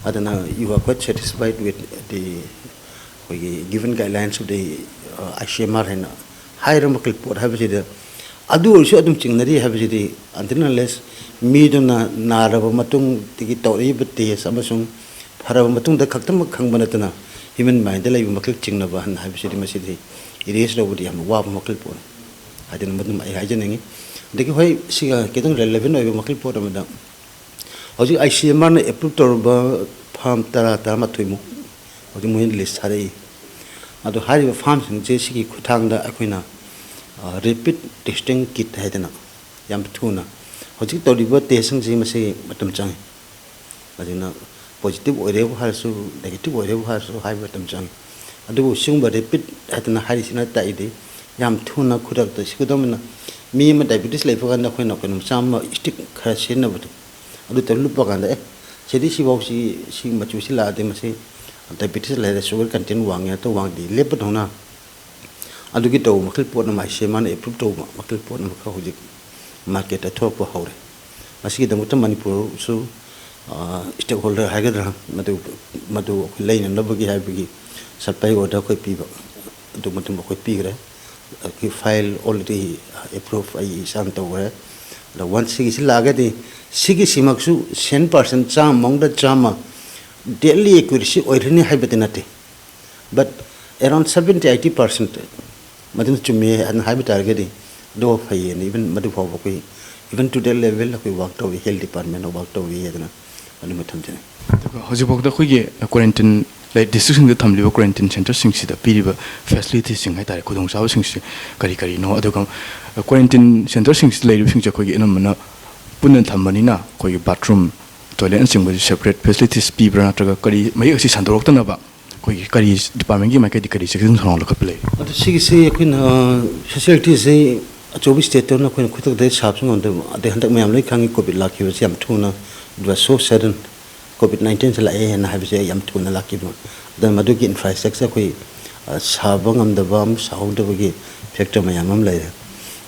ꯑꯗꯨꯅ you are quite satisfied with the, ꯑꯩꯈꯣꯏꯒꯤ given guidelines of the, uh, ICMR ꯍꯥꯏꯅ ꯍꯥꯏꯔ ꯃꯈꯩ ꯄꯣꯠ ꯍꯥꯏꯕꯁꯤꯗ, ꯑꯗꯨ ꯑꯣꯏꯔꯁꯨ ꯑꯗꯨꯝ ꯆꯤꯡꯅꯔꯤ ꯍꯥꯏꯕꯁꯤꯗꯤ, until unless ꯃꯤꯗꯨꯅ ꯅꯥꯔꯕ ꯃꯇꯨꯡꯗꯒꯤ ꯇꯧꯔꯛꯏꯕ ꯇꯦꯁ ꯑꯃꯁꯨꯡ ꯐꯔꯕ ꯃꯇꯨꯡꯗ ꯈꯛꯇꯃꯛ ꯈꯪꯕ ꯅꯠꯇꯅ human mindꯗ ꯂꯩꯕ ꯃꯈꯩ ꯆꯤꯡꯅꯕ ꯍꯟ ꯍꯥꯏꯕꯁꯤꯗꯤ ꯃꯁꯤꯗꯤ erase ꯇꯧꯕꯗꯤ ꯌꯥꯝꯅ ꯋꯥꯕ ꯃꯈꯜ ꯄꯣꯠꯅꯤ ꯍꯥꯏꯗꯅ ꯃꯗꯨꯃ ꯑꯩ ꯍꯥꯏꯖꯅꯤꯡꯉꯤ꯫ ꯑꯗꯒꯤ ꯍꯣꯏ, ꯁꯤꯒ ꯈꯤꯇꯪ relevant ꯑꯣꯏꯕ ꯃꯈꯜ ꯄꯣꯠ ꯑꯃꯗ, ꯍꯧꯖꯤꯛ ICMRꯅ approve ꯇꯧꯔꯕ farm ꯇꯔꯥ, ꯇꯔꯥꯃꯥꯊꯣꯏꯃꯨꯛ ꯍꯧꯖꯤꯛ ꯃꯣꯏꯅ list ꯊꯥꯔꯛꯏ꯫ ꯑꯗꯣ ꯍꯥꯏꯔꯤꯕ farmꯁꯤꯡꯁꯦ ꯁꯤꯒꯤ ꯈꯨꯠꯊꯥꯡꯗ ꯑꯩꯈꯣꯏꯅ, ꯑ, rapid testing kit ꯍꯥꯏꯗꯅ ꯌꯥꯝ ꯊꯨꯅ ꯍꯧꯖꯤꯛ ꯇꯧꯔꯤꯕ testꯁꯤꯡꯁꯤ ꯃꯁꯤ ꯃꯇꯝ ꯆꯪꯉꯤ꯫ ꯑꯗꯨꯅ positive ꯑꯣꯏꯔꯦꯕꯨ ꯍꯥꯏꯔꯁꯨ, negative ꯑꯣꯏꯔꯦꯕꯨ ꯍꯥꯏꯔꯁꯨ ꯍꯥꯏꯕ ꯃꯇꯝ ꯆꯪꯉꯤ꯫ ꯑꯗꯨꯕꯨ ꯁꯤꯒꯨꯝꯕ rapid ꯍꯥꯏꯗꯅ ꯍꯥꯏꯔꯤꯁꯤꯅ ꯇꯥꯛꯏꯗꯤ ꯌꯥꯝ ꯊꯨꯅ ꯈꯨꯗꯛꯇ, ꯁꯤ ꯈꯨꯗꯝ ꯑꯣꯏꯅ ꯃꯤ ꯑꯃ diabetes ꯂꯩꯕ ꯀꯥꯟꯗ ꯑꯩꯈꯣꯏꯅ ꯀꯩꯅꯣ ꯃꯆꯥ ꯑꯃ stick ꯈꯔ ꯁꯤꯖꯤꯟꯅꯕꯗꯣ, ꯑꯗꯨ ꯇꯧꯔ ꯂꯨꯞꯄ ꯀꯥꯟꯗ, "ꯑꯦ, ꯁꯤꯗꯤ ꯁꯤꯐꯥꯎꯁꯤ, ꯁꯤ ꯃꯆꯨꯁꯤ ꯂꯥꯛꯑꯗꯤ ꯃꯁꯤ diabetes ꯂꯩꯔꯦ, sugar content ꯋꯥꯡꯉꯦ, ꯑꯇ ꯋꯥꯡꯗꯦ" ꯂꯦꯞꯄꯗꯧꯅ, ꯑꯗꯨꯒꯤ ꯇꯧꯕ ꯃꯈꯜ ꯄꯣꯠ ꯑꯃ ꯍꯥꯏꯁꯦ ꯃꯥꯅ approve ꯇꯧꯕ ꯃꯈꯜ ꯄꯣꯠ ꯑꯃꯈꯛ ꯍꯧꯖꯤꯛ marketꯇ ꯊꯣꯛꯄ ꯍꯧꯔꯦ꯫ ꯃꯁꯤꯒꯤꯗꯃꯛꯇ ꯃꯅꯤꯄꯨꯔꯁꯨ, ꯑ, stakeholder ꯍꯥꯏꯒꯗ꯭ꯔꯥ, ꯃꯗꯨ, ꯃꯗꯨ ꯑꯩꯈꯣꯏ ꯂꯩꯅꯅꯕꯒꯤ ꯍꯥꯏꯕꯒꯤ supply order ꯑꯩꯈꯣꯏ ꯄꯤꯕ, ꯑꯗꯨ ꯃꯇꯨꯡ ꯑꯩꯈꯣꯏ ꯄꯤꯈ꯭ꯔꯦ꯫ ꯑꯩꯈꯣꯏ file already approve ꯑꯩ ꯏꯁꯥꯅ ꯇꯧꯈ꯭ꯔꯦ꯫ ꯑꯗ once ꯁꯤꯒꯤꯁꯤ ꯂꯥꯛꯑꯒꯗꯤ ꯁꯤꯒꯤꯁꯤꯃꯛꯁꯨ cent percent, ꯆꯥꯝꯃ ꯃꯅꯨꯡꯗ ꯆꯥꯝꯃ deadly accuracy ꯑꯣꯏꯔꯅꯤ ꯍꯥꯏꯕꯗꯤ ꯅꯠꯇꯦ, but around seventy eighty percent ꯃꯗꯨꯅ ꯆꯨꯝꯃꯦ ꯍꯥꯏꯅ ꯍꯥꯏꯕ ꯇꯥꯔꯒꯗꯤ ꯑꯗꯨ ꯐꯩꯌꯦꯅ, even ꯃꯗꯨ ꯐꯥꯎꯕ ꯑꯩꯈꯣꯏ even to that level ꯑꯩꯈꯣꯏ work ꯇꯧꯔꯤ, health departmentꯅ work ꯇꯧꯔꯤ ꯍꯥꯏꯗꯅ ꯑꯗꯨꯃ ꯊꯝꯖꯅꯤꯡꯏ꯫ ꯑꯗꯨꯒ ꯍꯧꯖꯤꯛꯐꯥꯎꯗ ꯑꯩꯈꯣꯏꯒꯤ quarantine ꯂꯩ, districtꯁꯤꯡꯗ ꯊꯝꯂꯤꯕ quarantine centreꯁꯤꯡꯁꯤꯗ ꯄꯤꯔꯤꯕ facilitiesꯁꯤꯡ ꯍꯥꯏꯇꯥꯔꯦ, ꯈꯨꯗꯣꯡꯆꯥꯕꯁꯤꯡꯁꯤ ꯀꯔꯤ ꯀꯔꯤꯅꯣ? ꯑꯗꯨꯒ quarantine centreꯁꯤꯡꯁꯤꯗ ꯂꯩꯔꯤꯕꯁꯤꯡꯁꯦ ꯑꯩꯈꯣꯏꯒꯤ ꯑꯅꯝꯕꯅ ꯄꯨꯟꯅ ꯊꯝꯕꯅꯤꯅ ꯑꯩꯈꯣꯏꯒꯤ bathroom, toiletꯅꯆꯤꯡꯕꯁꯤ separate facilities ꯄꯤꯕ꯭ꯔꯥ, ꯅꯠꯇ꯭ꯔꯒ ꯀꯔꯤ ꯃꯌꯦꯛ ꯑꯁꯤ ꯁꯟꯗꯣꯔꯛꯇꯅꯕ ꯑꯩꯈꯣꯏꯒꯤ ꯀꯔꯤ departmentꯀꯤ ꯃꯥꯏꯀꯩꯗꯤ ꯀꯔꯤ ꯆꯦꯛꯁꯤꯟ ꯊꯧꯔꯥꯡ ꯂꯧꯈꯠꯄ ꯂꯩꯔꯤ? ꯑꯗꯣ ꯁꯤꯒꯤꯁꯤ ꯑꯩꯈꯣꯏꯅ, ꯑ, facilitiesꯁꯤ ꯑꯆꯧꯕ stateꯇꯧꯅ ꯑꯩꯈꯣꯏꯅ ꯈꯨꯗꯛꯇ ꯁꯥꯕꯁꯨ ꯉꯝꯗꯕ, ꯑꯗꯩ ꯍꯟꯗꯛ ꯃꯌꯥꯝ ꯂꯣꯏ ꯈꯪꯉꯤ, COVID ꯂꯥꯛꯈꯤꯕꯁꯤ ꯌꯥꯝ ꯊꯨꯅ, it was so sudden, COVID nineteenꯁꯦ ꯂꯥꯛꯑꯦꯅ ꯍꯥꯏꯕꯁꯦ ꯌꯥꯝ ꯊꯨꯅ ꯂꯥꯛꯈꯤꯕ꯫ ꯑꯗꯨꯅ ꯃꯗꯨꯒꯤ infrastructure ꯑꯩꯈꯣꯏ, ꯑ, ꯁꯥꯕ ꯉꯝꯗꯕ ꯑꯃ, ꯁꯥꯍꯧꯗꯕꯒꯤ factor ꯃꯌꯥꯝ ꯑꯃ ꯂꯩꯔꯦ꯫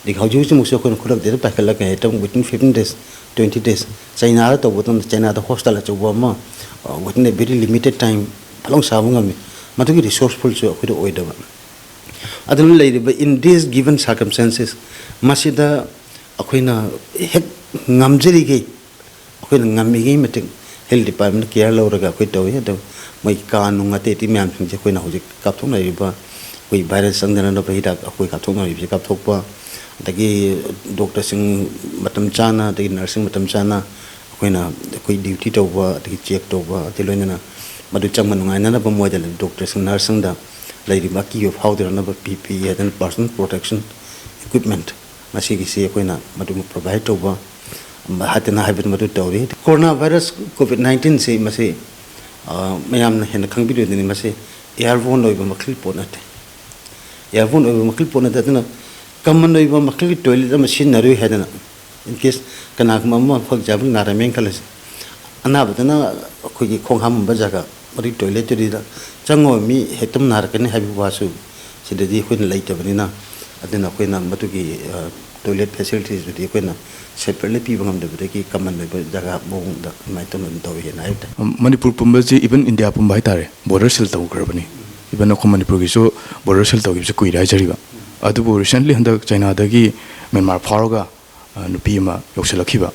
ꯑꯗꯒꯤ ꯍꯧꯖꯤꯛ ꯍꯧꯖꯤꯛꯃꯛꯁꯨ ꯑꯩꯈꯣꯏꯅ ꯈꯨꯗꯛꯇ ꯍꯦꯛꯇ ꯄꯥꯏꯈꯠꯂꯒ ꯍꯦꯛꯇ within fifteen days, twenty days, ꯆꯩꯅꯥꯗ ꯇꯧꯕ ꯃꯇꯝꯗ ꯆꯩꯅꯥꯗ hospital ꯑꯆꯧꯕ ꯑꯃ, ꯑ, within a very limited time ꯐꯠ ꯂꯥꯎ ꯁꯥꯕ ꯉꯝꯃꯤ꯫ ꯃꯗꯨꯒꯤ resourcefulꯁꯨ ꯑꯩꯈꯣꯏꯗ ꯑꯣꯏꯗꯕ꯫ ꯑꯗꯨꯅ ꯂꯩꯔꯤꯕ in these given circumstances, ꯃꯁꯤꯗ ꯑꯩꯈꯣꯏꯅ ꯍꯦꯛ ꯉꯝꯖꯔꯤꯈꯩ, ꯑꯩꯈꯣꯏꯅ ꯉꯝꯃꯤꯉꯩ ꯃꯇꯤꯛ ꯍꯦꯜꯊ ꯗꯤꯄꯥꯔꯠꯃꯦꯟꯅ ꯀꯤꯌꯔ ꯂꯧꯔꯒ ꯑꯩꯈꯣꯏ ꯇꯧꯏ꯫ ꯑꯗꯣ ꯃꯣꯏ ꯀꯥ ꯅꯨꯡ ꯑꯇꯩ ꯑꯇꯩ ꯃꯌꯥꯝꯁꯤꯡꯁꯦ ꯑꯩꯈꯣꯏꯅ ꯍꯧꯖꯤꯛ ꯀꯥꯞꯊꯣꯛꯅꯔꯤꯕ ꯑꯩꯈꯣꯏ ꯚꯥꯏꯔꯁ ꯆꯪꯗꯅꯕ ꯍꯤꯗꯥꯛ ꯑꯩꯈꯣꯏ ꯀꯥꯞꯊꯣꯛꯅꯔꯤꯕꯁꯦ ꯀꯥꯞꯊꯣꯛꯄ, ꯑꯗꯒꯤ ꯗꯣꯛꯇꯔꯁꯤꯡ ꯃꯇꯝ ꯆꯥꯅ, ꯑꯗꯒꯤ ꯅꯔꯁꯁꯤꯡ ꯃꯇꯝ ꯆꯥꯅ ꯑꯩꯈꯣꯏꯅ ꯑꯩꯈꯣꯏ ꯗ꯭ꯌꯨꯇꯤ ꯇꯧꯕ, ꯑꯗꯒꯤ ꯆꯦꯛ ꯇꯧꯕ, ꯑꯗꯩ ꯂꯣꯏꯅꯅ ꯃꯗꯨ ꯆꯪꯕ ꯅꯨꯡꯉꯥꯏꯅꯅꯕ ꯃꯣꯏꯗ ꯗꯣꯛꯇꯔꯁꯤꯡ, ꯅꯔꯁꯁꯤꯡꯗ ꯂꯩꯔꯤꯕ ꯑꯀꯤꯕ ꯐꯥꯎꯗꯅꯕ ꯄꯤ ꯄꯤ ꯏ ꯍꯥꯏꯗꯅ ꯄꯥꯔꯁꯣꯅꯦꯜ ꯄ꯭ꯔꯣꯇꯦꯛꯁꯟ ꯏꯀ꯭ꯋꯤꯞꯃꯦꯟꯠ ꯃꯁꯤꯒꯤꯁꯤ ꯑꯩꯈꯣꯏꯅ ꯃꯗꯨ ꯄ꯭ꯔꯣꯚꯥꯏꯗ ꯇꯧꯕ ꯍꯥꯏꯗꯅ ꯍꯥꯏꯕꯗꯨ ꯃꯗꯨ ꯇꯧꯔꯤ꯫ ꯀꯣꯔꯣꯅꯥ ꯚꯥꯏꯔꯁ ꯀꯣꯚꯤꯗ ꯅꯥꯏꯟꯇꯤꯟꯁꯤ ꯃꯁꯤ, ꯑ, ꯃꯌꯥꯝꯅ ꯍꯦꯟꯅ ꯈꯪꯕꯤꯔꯣꯏꯗꯅꯤ, ꯃꯁꯤ ꯑꯦꯌꯔꯕꯣꯔꯟ ꯑꯣꯏꯕ ꯃꯈꯜꯒꯤ ꯄꯣꯠ ꯅꯠꯇꯦ꯫ ꯑꯦꯌꯔꯕꯣꯔꯟ ꯑꯣꯏꯕ ꯃꯈꯜꯒꯤ ꯄꯣꯠ ꯅꯠꯇꯦ꯫ ꯑꯗꯨꯅ ꯀꯃꯟ ꯑꯣꯏꯕ ꯃꯈꯜꯒꯤ ꯇꯣꯏꯂꯦꯠ ꯑꯃ ꯁꯤꯖꯤꯟꯅꯔꯨꯏ ꯍꯥꯏꯗꯅ, in case ꯀꯅꯥꯒꯨꯝꯕ ꯑꯃ, for example, ꯅꯥꯔꯝꯃꯦꯅ ꯈꯜꯂꯁꯤ, ꯑꯅꯥꯕꯗꯨꯅ ꯑꯩꯈꯣꯏꯒꯤ ꯈꯣꯡ ꯍꯥꯝꯃꯝꯕ ꯖꯒꯥ, ꯃꯗꯨꯒꯤ ꯇꯣꯏꯂꯦꯠꯇꯨꯗ ꯆꯪꯉꯣ, ꯃꯤ ꯍꯦꯛꯇ ꯅꯥꯔꯛꯀꯅꯤ ꯍꯥꯏꯕꯒꯤ ꯋꯥꯁꯨ ꯁꯤꯗꯗꯤ ꯑꯩꯈꯣꯏꯅ ꯂꯩꯇꯕꯅꯤꯅ, ꯑꯗꯨꯅ ꯑꯩꯈꯣꯏꯅ ꯃꯗꯨꯒꯤ, ꯑ, ꯇꯣꯏꯂꯦꯠ ꯐꯦꯁꯤꯂꯤꯇꯤꯁꯇꯨꯗꯤ ꯑꯩꯈꯣꯏꯅ ꯁꯦꯄꯔꯦꯠꯂꯤ ꯄꯤꯕ ꯉꯝꯗꯕꯗꯒꯤ ꯀꯃꯟ ꯑꯣꯏꯕ ꯖꯒꯥ ꯃꯑꯣꯡꯗ ꯑꯗꯨꯃꯥꯏꯅ ꯇꯧꯅ ꯑꯗꯨꯝ ꯇꯧꯋꯦꯅ ꯍꯥꯏꯕ ꯇꯥꯏ꯫ ꯃꯅꯤꯄꯨꯔ ꯄꯨꯝꯕꯁꯤ, even ꯏꯟꯗꯤꯌꯥ ꯄꯨꯝꯕ ꯍꯥꯏꯇꯥꯔꯦ, ꯕꯣꯔꯗꯔ ꯁꯤꯜ ꯇꯧꯈ꯭ꯔꯕꯅꯤ꯫ Even ꯑꯩꯈꯣꯏ ꯃꯅꯤꯄꯨꯔꯒꯤꯁꯨ ꯕꯣꯔꯗꯔ ꯁꯤꯜ ꯇꯧꯈꯤꯕꯁꯦ ꯀꯨꯏꯔꯦ ꯍꯥꯏꯖꯔꯤꯕ꯫ ꯑꯗꯨꯕꯨ recently ꯍꯟꯗꯛ ꯆꯥꯏꯅꯥꯗꯒꯤ ꯃ꯭ꯌꯥꯟꯃꯥꯔ ꯐꯥꯎꯔꯒ, ꯑ, ꯅꯨꯄꯤ ꯑꯃ ꯌꯧꯁꯤꯜꯂꯛꯈꯤꯕ꯫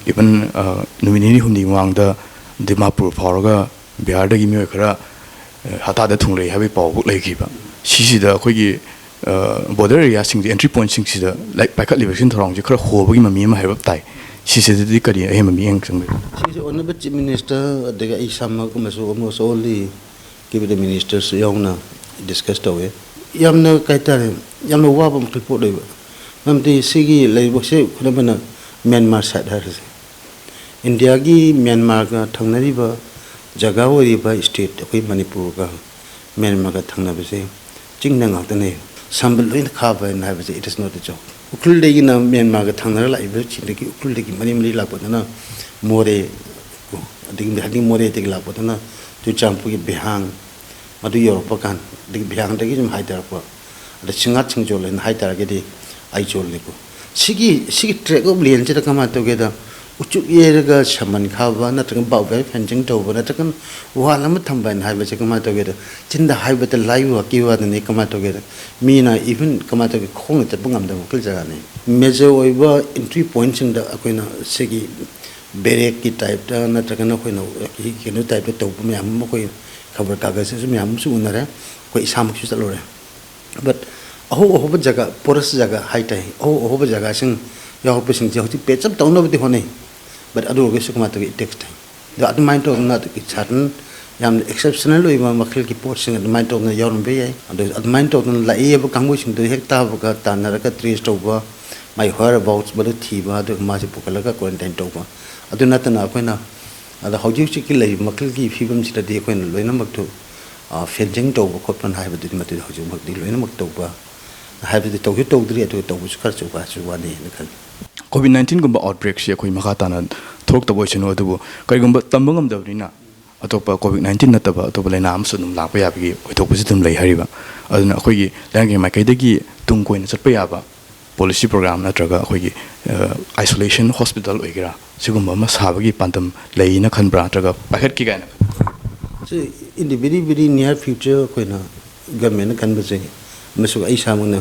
Even, ꯑ, ꯅꯨꯃꯤꯠ ꯅꯤꯅꯤ ꯍꯨꯝꯅꯤ ꯃꯃꯥꯡꯗ ꯗꯤꯃꯥꯄꯨꯔ ꯐꯥꯎꯔꯒ ꯕꯤꯍꯥꯔꯗꯒꯤ ꯃꯤꯑꯣꯏ ꯈꯔ, ꯑ, ꯍꯇꯥꯗ ꯊꯨꯡꯂꯩ ꯍꯥꯏꯕꯒꯤ ꯄꯥꯎ ꯐꯥꯎ ꯂꯩꯈꯤꯕ꯫ ꯁꯤꯁꯤꯗ ꯑꯩꯈꯣꯏꯒꯤ, ꯑ, ꯕꯣꯔꯗꯔ ꯑꯦꯔꯤꯌꯥꯁꯤꯡꯁꯦ, ꯑꯦꯟꯇ꯭ꯔꯤ ꯄꯣꯏꯟꯠꯁꯤꯡꯁꯤꯗ ꯂꯥꯏꯛ ꯄꯥꯏꯈꯠꯂꯤꯕꯁꯤꯡ ꯊꯧꯔꯥꯡꯁꯦ ꯈꯔ ꯍꯣꯕꯒꯤ ꯃꯃꯤ ꯑꯃ ꯍꯥꯏꯕ ꯇꯥꯏ꯫ ꯁꯤꯁꯤꯗꯗꯤ ꯀꯔꯤ ꯑꯍꯦꯟꯕ ꯃꯤꯠꯌꯦꯡ ꯆꯪꯕꯤꯕ? ꯁꯤꯁꯦ ꯑꯣꯅꯔꯦꯕꯜ ꯆꯤꯐ ꯃꯤꯅꯤꯁꯇꯔ, ꯑꯗꯒꯤ ꯑꯩ ꯏꯁꯥꯃꯛ ꯑꯃꯁꯨ almost all the cabinet ministerꯁꯨ ꯌꯥꯎꯅ ꯗꯤꯁꯀꯁ ꯇꯧꯋꯦ꯫ ꯌꯥꯝꯅ, ꯀꯩ ꯍꯥꯏꯇꯥꯔꯦ, ꯌꯥꯝꯅ ꯋꯥꯕ ꯃꯈꯜ ꯄꯣꯠ ꯑꯣꯏꯕ꯫ ꯃꯔꯝꯗꯤ ꯁꯤꯒꯤ ꯂꯩꯔꯤꯕꯁꯦ, ꯈꯨꯗꯝ ꯑꯣꯏꯅ ꯃ꯭ꯌꯥꯟꯃꯥꯔ ꯁꯥꯏꯠ ꯍꯥꯏꯔꯁꯦ, ꯏꯟꯗꯤꯌꯥꯒꯤ ꯃ꯭ꯌꯥꯟꯃꯥꯔꯒ ꯊꯪꯅꯔꯤꯕ ꯖꯒꯥ ꯑꯣꯏꯔꯤꯕ ꯁ꯭ꯇꯦꯠ ꯑꯩꯈꯣꯏ ꯃꯅꯤꯄꯨꯔꯒ ꯃ꯭ꯌꯥꯟꯃꯥꯔꯒ ꯊꯪꯅꯕꯁꯦ ꯆꯤꯡꯗ ꯉꯥꯛꯇꯅꯦ꯫ ꯁꯝꯕꯜ ꯂꯣꯏꯅ ꯈꯥꯕ ꯍꯥꯏꯅ ꯍꯥꯏꯕꯁꯦ, it is not a joke꯫ ꯎꯈ꯭ꯔꯨꯜꯗꯒꯤꯅ ꯃ꯭ꯌꯥꯟꯃꯥꯔꯒ ꯊꯪꯅꯔ ꯂꯥꯛꯏꯕꯁꯤꯡꯗꯒꯤ ꯎꯈ꯭ꯔꯨꯜꯗꯒꯤ ꯃꯔꯤ ꯃꯔꯤ ꯂꯥꯛꯄꯗꯅ ꯃꯣꯔꯦ, ꯑꯗꯒꯤ ꯍꯥꯏꯗꯤ ꯃꯣꯔꯦꯗꯒꯤ ꯂꯥꯛꯄꯗꯅ ꯆꯨꯔꯆꯥꯟꯄꯨꯔꯒꯤ ꯕꯤꯍꯥꯡ, ꯃꯗꯨ ꯌꯧꯔꯛꯄ ꯀꯥꯟ, ꯑꯗꯒꯤ ꯕꯤꯍꯥꯡꯗꯒꯤ ꯁꯨꯝ ꯍꯥꯏꯊꯔꯛꯄ, ꯑꯗ ꯁꯤꯡꯉꯥꯠ ꯁꯤꯡꯖꯣꯜ ꯍꯥꯏꯅ ꯍꯥꯏ ꯇꯥꯔꯒꯗꯤ ꯑꯥꯏꯖꯣꯜꯅꯤꯀꯣ꯫ ꯁꯤꯒꯤ, ꯁꯤꯒꯤ tract of landꯁꯤꯗ ꯀꯃꯥꯏꯅ ꯇꯧꯒꯦꯗ, ꯎꯆꯨꯛ ꯌꯩꯔꯒ ꯁꯝꯕꯜ ꯈꯥꯕ, ꯅꯠꯇ꯭ꯔꯒ boundary fencing ꯇꯧꯕ, ꯅꯠꯇ꯭ꯔꯒ wall ꯑꯃ ꯊꯝꯕ ꯍꯥꯏꯅ ꯍꯥꯏꯕꯁꯦ ꯀꯃꯥꯏꯅ ꯇꯧꯒꯦꯗ, ꯆꯤꯟꯗ ꯍꯥꯏꯕꯗ ꯂꯥꯏꯕ ꯋꯥꯀꯤ ꯋꯥꯗꯅꯤ꯫ ꯀꯃꯥꯏꯅ ꯇꯧꯒꯦꯗ, ꯃꯤꯅ even ꯀꯃꯥꯏꯅ ꯇꯧꯒꯦ, ꯈꯣꯡꯅ ꯆꯠꯄ ꯉꯝꯗꯕ ꯃꯈꯜ ꯖꯒꯥꯅꯤ꯫ Major ꯑꯣꯏꯕ entry pointꯁꯤꯡꯗ ꯑꯩꯈꯣꯏꯅ ꯁꯤꯒꯤ ꯕꯦꯔꯦꯛꯀꯤ ꯇꯥꯏꯞꯇ ꯅꯠꯇ꯭ꯔꯒꯅ ꯑꯩꯈꯣꯏꯅ ꯀꯩꯅꯣ ꯇꯥꯏꯞꯇ ꯇꯧꯕ ꯃꯌꯥꯝ ꯑꯃ ꯑꯩꯈꯣꯏ ꯈꯕꯔ ꯀꯥꯒꯖꯇꯁꯨ ꯃꯌꯥꯝ ꯑꯃꯁꯨ ꯎꯅꯔꯦ, ꯑꯩꯈꯣꯏ ꯏꯁꯥꯃꯛꯁꯨ ꯆꯠꯂꯨꯔꯦ꯫ But ꯑꯍꯧ ꯑꯍꯧꯕ ꯖꯒꯥ, ꯄꯣꯔꯁ ꯖꯒꯥ ꯍꯥꯏꯇꯥꯔꯦ, ꯑꯍꯧ ꯑꯍꯧꯕ ꯖꯒꯥꯁꯤꯡ ꯌꯥꯎꯔꯛꯄꯁꯤꯡꯁꯦ ꯍꯧꯖꯤꯛ ꯄꯦꯆ ꯑꯞ ꯇꯧꯅꯕꯗꯤ ꯍꯣꯠꯅꯩ, but ꯑꯗꯨ ꯑꯣꯏꯔꯒꯁꯨ ꯀꯃꯥꯏꯅ ꯇꯧꯒꯦ, ꯏꯇꯦꯛꯁ ꯇꯥꯏ꯫ ꯑꯗꯣ ꯑꯗꯨꯃꯥꯏꯅ ꯇꯧꯗꯅ ꯑꯗꯨꯒꯤ ꯁꯥꯇ꯭ꯔ ꯌꯥꯝꯅ ꯑꯦꯛꯁꯦꯞꯁꯅꯦꯜ ꯑꯣꯏꯕ ꯃꯈꯜꯒꯤ ꯄꯣꯠꯁꯤꯡ ꯑꯗꯨꯃꯥꯏꯅ ꯇꯧꯗꯅ ꯌꯥꯎꯔꯝꯕ ꯌꯥꯏ꯫ ꯑꯗꯣ ꯑꯗꯨꯃꯥꯏꯅ ꯇꯧꯗꯅ ꯂꯥꯛꯏꯕ ꯀꯥꯡꯕꯨꯁꯤꯡꯗꯨ ꯍꯦꯛ ꯇꯥꯕꯒ ꯇꯥꯟꯅꯔꯒ ꯇ꯭ꯔꯦꯁ ꯇꯧꯕ, ꯃꯥꯏ ꯍꯣꯌꯔ ꯑꯕꯥꯎꯠꯁ ꯃꯗꯨ ꯊꯤꯕ, ꯑꯗꯨꯒ ꯃꯥꯁꯦ ꯄꯨꯈꯠꯂꯒ ꯀ꯭ꯋꯥꯔꯦꯟꯇꯥꯏꯟ ꯇꯧꯕ, ꯑꯗꯨ ꯅꯠꯇꯅ ꯑꯩꯈꯣꯏꯅ, ꯑꯗ ꯍꯧꯖꯤꯛ ꯍꯧꯖꯤꯛꯀꯤ ꯂꯩꯔꯤꯕ ꯃꯈꯜꯒꯤ ꯐꯤꯕꯝꯁꯤꯗꯗꯤ ꯑꯩꯈꯣꯏꯅ ꯂꯣꯏꯅꯃꯛꯇꯨ, ꯑ, ꯐꯦꯟꯁꯤꯡ ꯇꯧꯕ ꯈꯣꯠꯄꯅ ꯍꯥꯏꯕꯗꯨꯗꯤ ꯃꯗꯨꯗꯤ ꯍꯧꯖꯤꯛꯃꯛꯇꯤ ꯂꯣꯏꯅꯃꯛ ꯇꯧꯕ ꯍꯥꯏꯕꯗꯤ ꯇꯧꯁꯨ ꯇꯧꯗ꯭ꯔꯤ, ꯑꯗꯨꯒ ꯇꯧꯕꯁꯨ ꯈꯔꯁꯨ ꯋꯥꯁꯨ ꯋꯥꯅꯤ ꯍꯥꯏꯅ ꯈꯜꯂꯤ꯫ ꯀꯣꯚꯤꯗ ꯅꯥꯏꯟꯇꯤꯟꯒꯨꯝꯕ ꯑꯥꯎꯠꯕ꯭ꯔꯦꯛꯁꯤ ꯑꯩꯈꯣꯏ ꯃꯈꯥ ꯇꯥꯅ ꯊꯣꯛꯂꯛꯇꯕ ꯑꯣꯏꯁꯅꯨ, ꯑꯗꯨꯕꯨ ꯀꯔꯤꯒꯨꯝꯕ ꯇꯝꯕ ꯉꯝꯗꯕꯅꯤꯅ ꯑꯇꯣꯞꯄ ꯀꯣꯚꯤꯗ ꯅꯥꯏꯟꯇꯤꯟ ꯅꯠꯇꯕ ꯑꯇꯣꯞꯄ ꯂꯥꯏꯅꯥ ꯑꯃꯁꯨ ꯑꯗꯨꯝ ꯂꯥꯛꯄ ꯌꯥꯕꯒꯤ ꯑꯣꯏꯊꯣꯛꯄꯁꯨ ꯑꯗꯨꯝ ꯂꯩ ꯍꯥꯏꯔꯤꯕ꯫ ꯑꯗꯨꯅ ꯑꯩꯈꯣꯏꯒꯤ ꯂꯩꯉꯥꯛꯀꯤ ꯃꯥꯏꯀꯩꯗꯒꯤ ꯇꯨꯡ ꯀꯣꯏꯅ ꯆꯠꯄ ꯌꯥꯕ ꯄꯣꯂꯤꯁꯤ ꯄ꯭ꯔꯣꯒ꯭ꯔꯥꯝ ꯅꯠꯇ꯭ꯔꯒ ꯑꯩꯈꯣꯏꯒꯤ, ꯑ, ꯑꯥꯏꯁꯣꯂꯦꯁꯟ ꯍꯣꯁꯄꯤꯇꯥꯜ ꯑꯣꯏꯒꯦꯔꯥ, ꯁꯤꯒꯨꯝꯕ ꯑꯃ ꯁꯥꯕꯒꯤ ꯄꯥꯟꯗꯝ ꯂꯩꯅ ꯈꯟꯕ꯭ꯔꯥ, ꯅꯠꯇ꯭ꯔꯒ ꯄꯥꯏꯈꯠꯀꯦ ꯀꯥꯏꯅ ꯈꯟꯕ꯭ꯔꯥ? ꯁꯤ in the very, very near future ꯑꯩꯈꯣꯏꯅ ꯒꯃꯦꯟꯅ ꯈꯟꯕꯁꯦ, ꯑꯃꯁꯨꯡ ꯑꯩ ꯏꯁꯥꯃꯛꯅ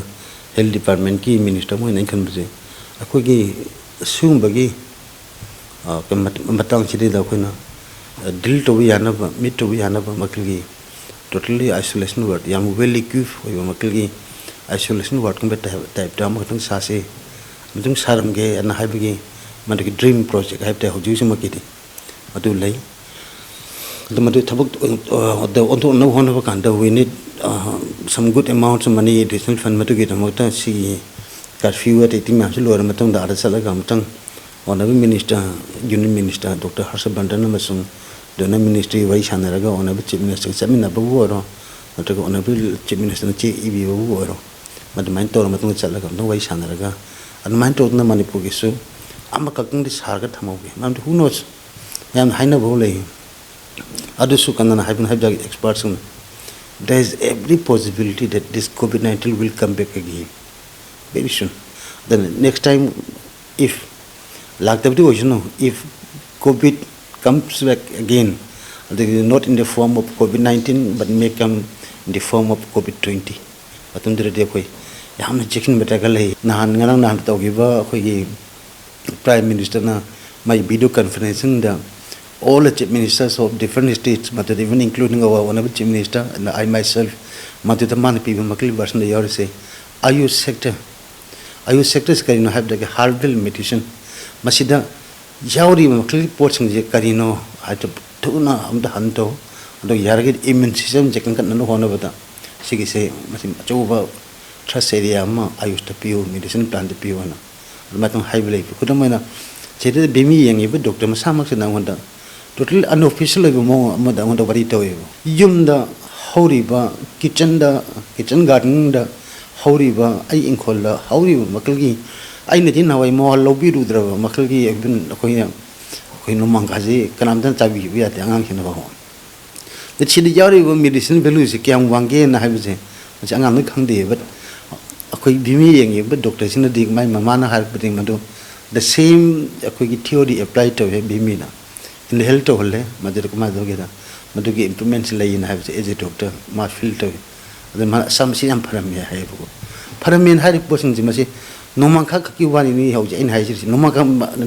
ꯍꯦꯜꯊ ꯗꯤꯄꯥꯔꯠꯃꯦꯟꯀꯤ ꯃꯤꯅꯤꯁꯇꯔ ꯑꯃ ꯑꯣꯏꯅ ꯑꯩꯅ ꯈꯟꯕꯁꯦ, ꯑꯩꯈꯣꯏꯒꯤ ꯁꯤꯒꯨꯝꯕꯒꯤ, ꯑ, ꯀꯩꯅꯣ ꯃꯠ-, ꯃꯇꯥꯡꯁꯤꯗꯩꯗ ꯑꯩꯈꯣꯏꯅ, ꯑ, ꯗꯤꯜ ꯇꯧꯕ ꯌꯥꯅꯕ, ꯃꯤꯠ ꯇꯧꯕ ꯌꯥꯅꯕ ꯃꯈꯜꯒꯤ ꯇꯣꯇꯦꯜꯂꯤ ꯑꯥꯏꯁꯣꯂꯦꯁꯟ ꯋꯥꯔꯗ, ꯌꯥꯝ ꯋꯦꯜ ꯏꯀ꯭ꯋꯤꯞ ꯑꯣꯏꯕ ꯃꯈꯜꯒꯤ ꯑꯥꯏꯁꯣꯂꯦꯁꯟ ꯋꯥꯔꯗꯀꯨꯝꯕ ꯇꯥꯏꯞ, ꯇꯥꯏꯞꯇ ꯑꯃꯈꯛꯇꯪ ꯁꯥꯁꯤ, ꯑꯃꯇꯪ ꯁꯥꯔꯝꯒꯦ ꯑꯅ ꯍꯥꯏꯕꯒꯤ ꯃꯗꯨꯒꯤ ꯗ꯭ꯔꯤꯝ ꯄ꯭ꯔꯣꯖꯦꯛ ꯍꯥꯏꯕ ꯇꯥꯏ ꯍꯧꯖꯤꯛ ꯍꯧꯖꯤꯛꯃꯛꯀꯤꯗꯤ꯫ ꯑꯗꯨ ꯂꯩ꯫ ꯑꯗꯨ ꯃꯗꯨ ꯊꯕꯛ, ꯑ, ꯑꯗ ꯑꯣꯟꯊꯣꯛꯅꯕ ꯍꯣꯠꯅꯕ ꯀꯥꯟꯗ we need, ꯑ, some good amount of money, additional fund꯫ ꯃꯗꯨꯒꯤꯗꯃꯛꯇ ꯁꯤꯒꯤ ꯀꯔꯐ꯭ꯌꯨ ꯑꯇꯩ ꯑꯇꯩ ꯃꯌꯥꯝꯁꯤ ꯂꯣꯏꯔ ꯃꯇꯨꯡꯗ ꯑꯥꯗ ꯆꯠꯂꯒ ꯑꯃꯨꯛꯇꯪ honourable minister, union minister doctor Harsh Vardhan ꯑꯃꯁꯨꯡ ꯗꯣꯅꯔ ꯃꯤꯅꯤꯁꯇ꯭ꯔꯤ ꯋꯥꯔꯤ ꯁꯥꯟꯅꯔꯒ ꯑꯣꯅꯔꯦꯕꯜ ꯆꯤꯐ ꯃꯤꯅꯤꯁꯇꯔꯒ ꯆꯠꯃꯤꯟꯅꯕꯕꯨ ꯑꯣꯏꯔꯣ, ꯅꯠꯇ꯭ꯔꯒ ꯑꯣꯅꯔꯦꯕꯜ ꯆꯤꯐ ꯃꯤꯅꯤꯁꯇꯔꯅ ꯆꯦ ꯏꯕꯤꯕꯕꯨ ꯑꯣꯏꯔꯣ, ꯑꯗꯨꯃꯥꯏꯅ ꯇꯧꯔ ꯃꯇꯨꯡꯗ ꯆꯠꯂꯒ ꯑꯃꯨꯛꯇꯪ ꯋꯥꯔꯤ ꯁꯥꯟꯅꯔꯒ, ꯑꯗꯨꯃꯥꯏꯅ ꯇꯧꯗꯅ ꯃꯅꯤꯄꯨꯔꯒꯤꯁꯨ ꯑꯃꯈꯛꯇꯪꯗꯤ ꯁꯥꯔꯒ ꯊꯝꯍꯧꯒꯦ꯫ ꯃꯔꯝꯗꯤ who knows? ꯌꯥꯝꯅ ꯍꯥꯏꯅꯕ ꯂꯩ꯫ ꯑꯗꯨꯁꯨ ꯀꯅꯥꯅ ꯍꯥꯏꯕꯅꯣ ꯍꯥꯏꯕꯗ, ꯑꯦꯛꯁꯄꯥꯔꯠꯁꯤꯡꯅ, "There is every possibility that this COVID nineteen will come back again very soon." ꯑꯗꯨꯅ next time, if ꯂꯥꯛꯇꯕꯗꯤ ꯑꯣꯏꯁꯅꯨ, if COVID comes back again, ꯑꯗꯒꯤ not in the form of COVID nineteen, but may come in the form of COVID twenty, ꯃꯇꯝꯗꯨꯗꯗꯤ ꯑꯩꯈꯣꯏ ꯌꯥꯝꯅ ꯆꯦꯛꯁꯤꯟꯕ ꯗꯔꯀꯥꯔ ꯂꯩ꯫ ꯅꯍꯥꯟ, ꯉꯔꯥꯡ ꯅꯍꯥꯟ ꯇꯧꯈꯤꯕ ꯑꯩꯈꯣꯏꯒꯤ ꯄ꯭ꯔꯥꯏꯝ ꯃꯤꯅꯤꯁꯇꯔꯅ ꯃꯥꯏ video conferencingꯗ all the chief ministers of different states, ꯃꯗꯨꯗ even including our honorable chief minister and I myself, ꯃꯗꯨꯗ ꯃꯥꯅ ꯄꯤꯕ ꯃꯈꯜꯒꯤ versionꯗ ꯌꯥꯎꯔꯤꯁꯦ, ꯑꯌꯨꯁ sector, ꯑꯌꯨꯁ sectorꯁꯤ ꯀꯔꯤꯅꯣ ꯍꯥꯏꯕꯗ herbal medicine, ꯃꯁꯤꯗ ꯌꯥꯎꯔꯤꯕ ꯃꯈꯜꯒꯤ ꯄꯣꯠꯁꯤꯡꯁꯦ ꯀꯔꯤꯅꯣ ꯍꯥꯏꯕꯗꯨ ꯊꯨꯅ ꯑꯝꯇ ꯍꯟ ꯇꯧ꯫ ꯑꯗꯨꯒ ꯌꯥꯔꯒꯗꯤ immune systemꯁꯦ ꯀꯟꯈꯠꯅꯕ ꯍꯣꯠꯅꯕꯗ ꯁꯤꯒꯤꯁꯦ ꯃꯁꯤ ꯑꯆꯧꯕ thrust area ꯑꯃ ꯑꯌꯨꯁꯇ ꯄꯤꯌꯨ, medicine planꯗ ꯄꯤꯌꯨ ꯍꯥꯏꯅ ꯑꯗꯨꯃꯥꯏꯅ ꯍꯥꯏꯕ ꯂꯩꯕ꯫ ꯈꯨꯗꯝ ꯑꯣꯏꯅ ꯁꯤꯗ ꯚꯤꯃꯤ ꯌꯦꯡꯉꯤꯕ doctor ꯃꯁꯥꯃꯛꯁꯤꯅ ꯑꯩꯉꯣꯟꯗ totally unofficial ꯑꯣꯏꯕ ꯃꯑꯣꯡ ꯑꯃꯗ ꯑꯩꯉꯣꯟꯗ ꯋꯥꯔꯤ ꯇꯧꯋꯦꯕ꯫ ꯌꯨꯝꯗ ꯍꯧꯔꯤꯕ kitchenꯗ, kitchen gardenꯗ ꯍꯧꯔꯤꯕ, ꯑꯩ ꯏꯪꯈꯣꯜꯗ ꯍꯧꯔꯤꯕ ꯃꯈꯜꯒꯤ, ꯑꯩꯅꯗꯤ ꯅꯍꯥꯟꯋꯥꯏ ꯃꯋꯥ ꯂꯧꯕꯤꯔꯨꯗ꯭ꯔꯕ ꯃꯈꯜꯒꯤ even ꯑꯩꯈꯣꯏꯅ, ꯑꯩꯈꯣꯏ ꯅꯣꯡꯃꯥꯡꯈꯥꯁꯤ ꯀꯅꯥꯝꯇꯅ ꯆꯥꯕꯤꯕ ꯌꯥꯗꯦ ꯑꯉꯥꯡꯁꯤꯡꯅ ꯐꯥꯎꯕ꯫ ꯑꯗ ꯁꯤꯗ ꯌꯥꯎꯔꯤꯕ medicine valueꯁꯦ ꯀꯌꯥꯝ ꯋꯥꯡꯒꯦꯅ ꯍꯥꯏꯕꯁꯦ ꯃꯁꯤ ꯑꯉꯥꯡꯅ ꯈꯪꯗꯦ, but ꯑꯩꯈꯣꯏ ꯚꯤꯃꯤ ꯌꯦꯡꯉꯤꯕ doctorꯁꯤꯅꯗꯤ ꯃꯥꯏ ꯃꯃꯥꯅ ꯍꯥꯏꯔꯛꯄꯗꯤ ꯃꯗꯨ the same ꯑꯩꯈꯣꯏꯒꯤ theory apply ꯇꯧꯋꯦ ꯚꯤꯃꯤꯅ꯫ Inhale ꯇꯧꯍꯜꯂꯦ, ꯃꯗꯨꯗ ꯀꯃꯥꯏꯅ ꯇꯧꯒꯦꯗ, ꯃꯗꯨꯒꯤ improvementꯁꯤ ꯂꯩꯌꯦꯅ ꯍꯥꯏꯕꯁꯦ as a doctor ꯃꯥ feel ꯇꯧꯋꯤ꯫ ꯑꯗꯨ ꯃꯥ ꯑꯁꯝꯁꯤ ꯌꯥꯝ ꯐꯔꯝꯃꯦ ꯍꯥꯏꯌꯦꯕꯀꯣ꯫ ꯐꯔꯝꯃꯦꯅ ꯍꯥꯏꯔꯤꯕ ꯄꯣꯠꯁꯤꯡꯁꯦ ꯃꯁꯤ ꯅꯣꯡꯃꯥꯡꯈꯥ ꯈꯛꯀꯤ ꯋꯥꯔꯤꯅꯤ ꯍꯧꯖꯤꯛ ꯑꯩꯅ ꯍꯥꯏꯖꯔꯤꯁꯤ꯫ ꯅꯣꯡꯃꯥꯡꯈꯥ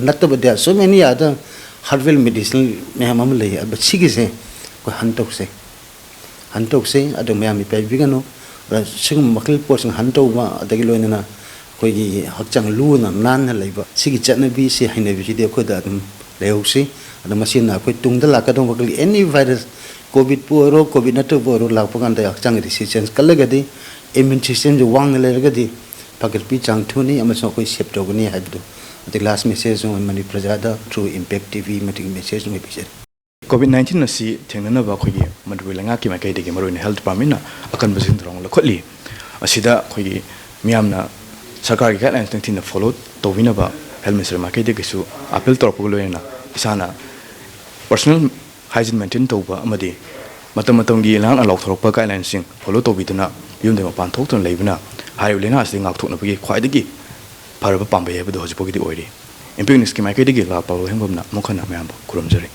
ꯅꯠꯇꯕꯗ so many other herbal medicine ꯃꯌꯥꯝ ꯑꯃ ꯂꯩ꯫ ꯑꯗꯣ ꯁꯤꯒꯤꯁꯦ ꯑꯩꯈꯣꯏ ꯍꯟ ꯇꯧꯁꯦ, ꯍꯟ ꯇꯧꯁꯦ꯫ ꯑꯗꯣ ꯃꯌꯥꯝ ꯏꯄꯥꯏꯕꯤꯒꯅꯨ꯫ ꯑꯗ ꯁꯤꯒꯨꯝꯕ ꯃꯈꯜꯒꯤ ꯄꯣꯠꯁꯤꯡ ꯍꯟ ꯇꯧꯕ, ꯑꯗꯒꯤ ꯂꯣꯏꯅꯅ ꯑꯩꯈꯣꯏꯒꯤ ꯍꯛꯆꯥꯡ ꯂꯨꯅ ꯅꯥꯟꯅ ꯂꯩꯕ, ꯁꯤꯒꯤ ꯆꯠꯅꯕꯤꯁꯤ, ꯍꯩꯅꯕꯤꯁꯤꯗꯤ ꯑꯩꯈꯣꯏꯗ ꯑꯗꯨꯝ ꯂꯩꯍꯧꯁꯤ꯫ ꯑꯗꯣ ꯃꯁꯤꯅ ꯑꯩꯈꯣꯏ ꯇꯨꯡꯗ ꯂꯥꯛꯀꯗꯧꯕ ꯃꯈꯜꯒꯤ any virus, COVIDꯄꯨ ꯑꯣꯏꯔꯣ, COVID ꯅꯠꯇꯕ ꯑꯣꯏꯔꯣ, ꯂꯥꯛꯄ ꯀꯥꯟꯗ ꯍꯛꯆꯥꯡꯒꯤ resistance ꯀꯜꯂꯒꯗꯤ, immune systemꯁꯤ ꯋꯥꯡꯅ ꯂꯩꯔꯒꯗꯤ ꯐꯒꯠꯄꯤ ꯆꯥꯡ ꯊꯨꯅꯤ ꯑꯃꯁꯨꯡ ꯑꯩꯈꯣꯏ save ꯇꯧꯒꯅꯤ ꯍꯥꯏꯕꯗꯨ ꯑꯗꯒꯤ last message ꯑꯃ ꯃꯅꯤꯄꯨꯔ ꯄ꯭ꯔꯖꯥꯗ through Impact TV ꯃꯇꯤꯛ message ꯑꯃ ꯄꯤꯖꯔꯤ꯫ COVID nineteen ꯑꯁꯤ ꯊꯦꯡꯅꯅꯕ ꯑꯩꯈꯣꯏꯒꯤ ꯃꯅꯤꯄꯨꯔ ꯂꯩꯉꯥꯛꯀꯤ ꯃꯥꯏꯀꯩꯗꯒꯤ ꯃꯔꯨꯑꯣꯏꯅ health departmentꯅ ꯑꯀꯟꯕ ꯆꯦꯛꯁꯤꯟ ꯊꯧꯔꯥꯡ ꯂꯧꯈꯠꯂꯤ꯫ ꯑꯁꯤꯗ ꯑꯩꯈꯣꯏꯒꯤ ꯃꯤꯌꯥꯝꯅ ꯁꯔꯀꯥꯔꯒꯤ guidelines ꯅꯤꯡꯊꯤꯅ follow ꯇꯧꯕꯤꯅꯕ health minister ꯃꯥꯏꯀꯩꯗꯒꯤꯁꯨ appeal ꯇꯧꯔꯛꯄꯒ ꯂꯣꯏꯅꯅ ꯏꯁꯥꯅ personal hygiene maintain ꯇꯧꯕ ꯑꯃꯗꯤ ꯃꯇꯝ ꯃꯇꯝꯒꯤ ꯂꯩꯉꯥꯛꯅ ꯂꯥꯎꯊꯣꯔꯛꯄ guidelinesꯁꯤꯡ follow ꯇꯧꯕꯤꯗꯨꯅ ꯌꯨꯝꯗ ꯃꯄꯥꯟ ꯊꯣꯛꯇꯨꯅ ꯂꯩꯕꯅ ꯍꯥꯏꯔꯤꯕ ꯂꯥꯏꯅꯥ ꯑꯁꯤꯗꯒꯤ ꯉꯥꯛꯊꯣꯛꯅꯕꯒꯤ ꯈ꯭ꯋꯥꯏꯗꯒꯤ ꯐꯔꯕ ꯄꯥꯝꯕꯩ ꯍꯥꯏꯕꯗꯨ ꯍꯧꯖꯤꯛ ꯐꯥꯎꯒꯤꯗꯤ ꯑꯣꯏꯔꯤ꯫ Impact Newsꯀꯤ ꯃꯥꯏꯀꯩꯗꯒꯤ ꯂꯥꯜ ꯄꯥꯎ ꯍꯦꯡꯕꯝꯅ ꯑꯃꯨꯛ ꯍꯟꯅ ꯃꯌꯥꯝꯕꯨ ꯈꯨꯔꯨꯝꯖꯔꯤ꯫